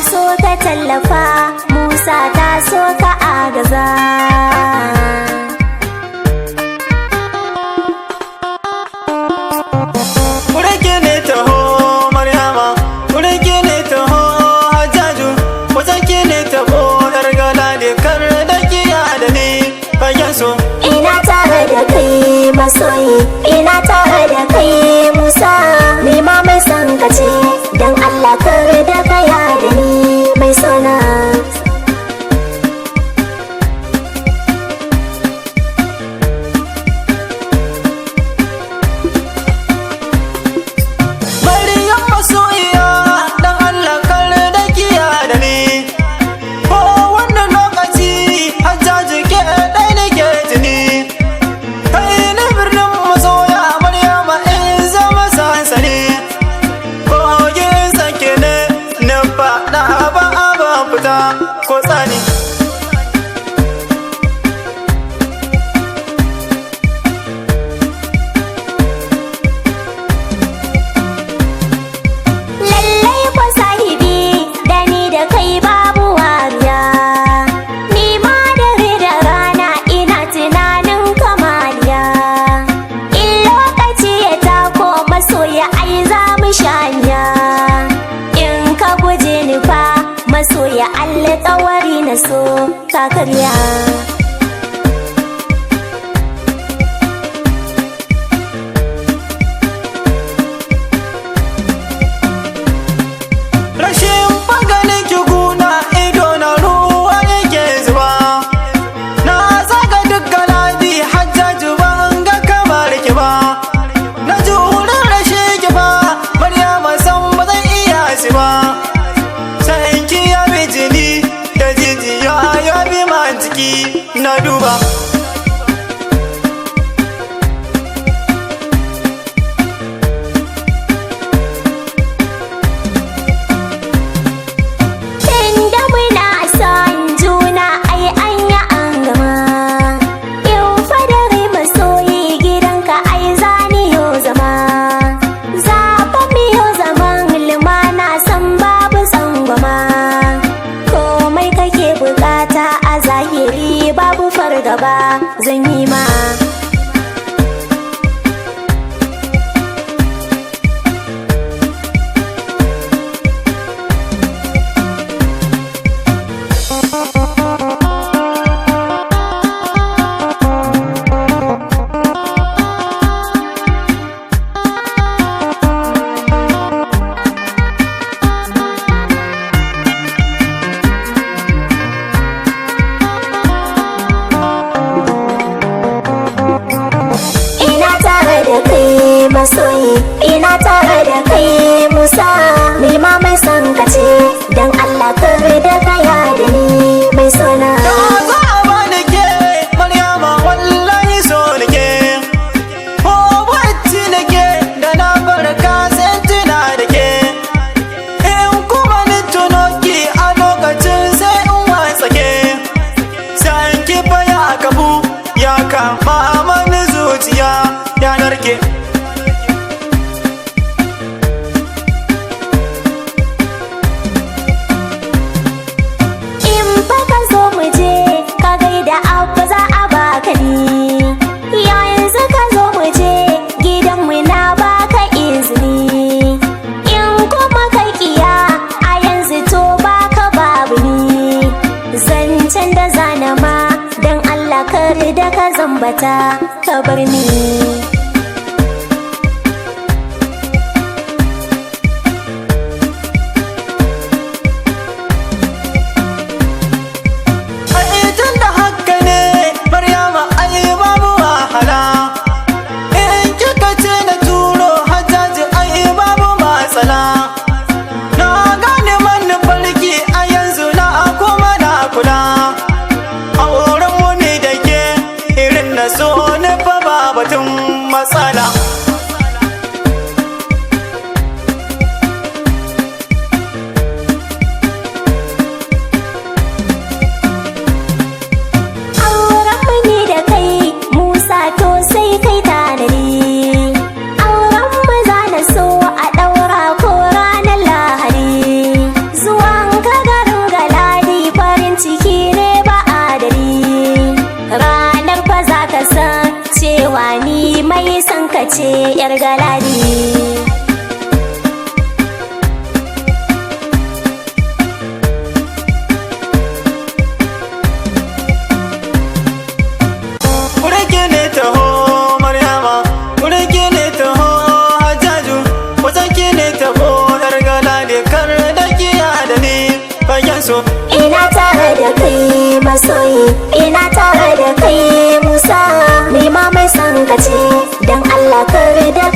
so ka tallafa, Musa ta so ka agaza. Kurki ne taho Maryama, kurki ne taho Hajjaju, wajen ne taho yar gala ne kar da kiya da ni fagen so. Ina tare da kai masoyi, ina tare da kai Musa, ni ma mai son ka ce, don Allah kar da ka da ni mai sona. Maryam masoyiya dan Allah kar da kiya da ni. Ko wannan lokaci Hajjaju ke ɗai nake tuni. Kai ni birnin masoya Maryama in zama sansani. Kogin sake ne na faɗa ba a fita ko tsani. Lallai kwa sahibi da ni da kai babu wariya. Ni ma dare da rana ina tunanin kamaliya. In lokaci ya tako masoya ai za mu shaniya. In ka guje ni fa masoya Allah tsawari na so ka karya. Rashin maganin ki guna ido na ruwa yake zuba. Na zaga duk galadi Hajjaju ban ga kamar ki ba. Na jure rashin ki ba Maryama san ba zan iya shi ba. San ki ya bi jini da jijiya ya bi man jiki na duba. Tunda muna son juna ai an yi an gama. In fadari masoyi gidanka ai zani yo zama. Zaɓa miyo zaman lumana san babu tsangwama. Komai kake bukata a zahiri babu fargaba zan yi ma. Ina tare da kai masoyi, ina tare da kai Musa, ni ma mai son ka ce, don Allah kar da ka da ni mai sona. Da za a bani ke Maryama wallahi so nake. Ko bacci nake da na farka sai tuna da ke. In kuma ni tuno ki a lokacin sai in watsake. San ki fa ya kafu ya kama mani zuciya ya narke. In fa ka zo mu je, ka gaida abba za a baka ni. Yanzu ka zo mu je, gidanmu na baka izini. In kuma ka kiya, a yanzu to baka babu ni. Zancen da zana ma, don Allah kar da ka zambata, ka bar ni. Ai tun da haka ne Maryama ai babu wahala. In kika ce na turo Hajjaji ai babu matsala. Na gane manufarki a yanzu na kuma na kula. A wurin mu ne da ke irin na so na fa ba batun ka ce yar galadi. Kurki ne taho Maryama, kurki ne taho Hajjaju, wajen ne taho yar galadi, kar da kiya da ni fagen so. Ina tare da kai masoyi, ina tare da kai Musa, ni ma mai son ka ce, dan Allah kar da